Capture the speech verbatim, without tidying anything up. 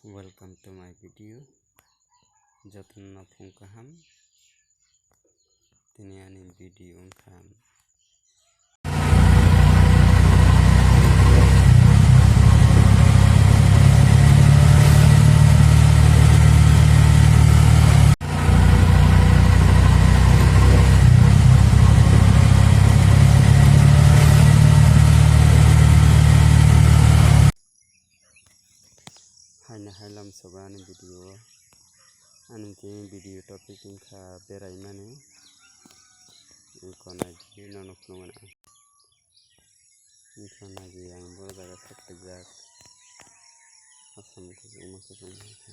Welcome to my video. Jotono phung kaham. Tini ani video wngkha. Haino hai lamsogo ani video o. Ani tini video topic wngkha beraimani. Wngkha naidi nono phunukmani. Wngkha naidi ang bo jaga sak paijak. Asam kuchuk ma kuchuk ma khe.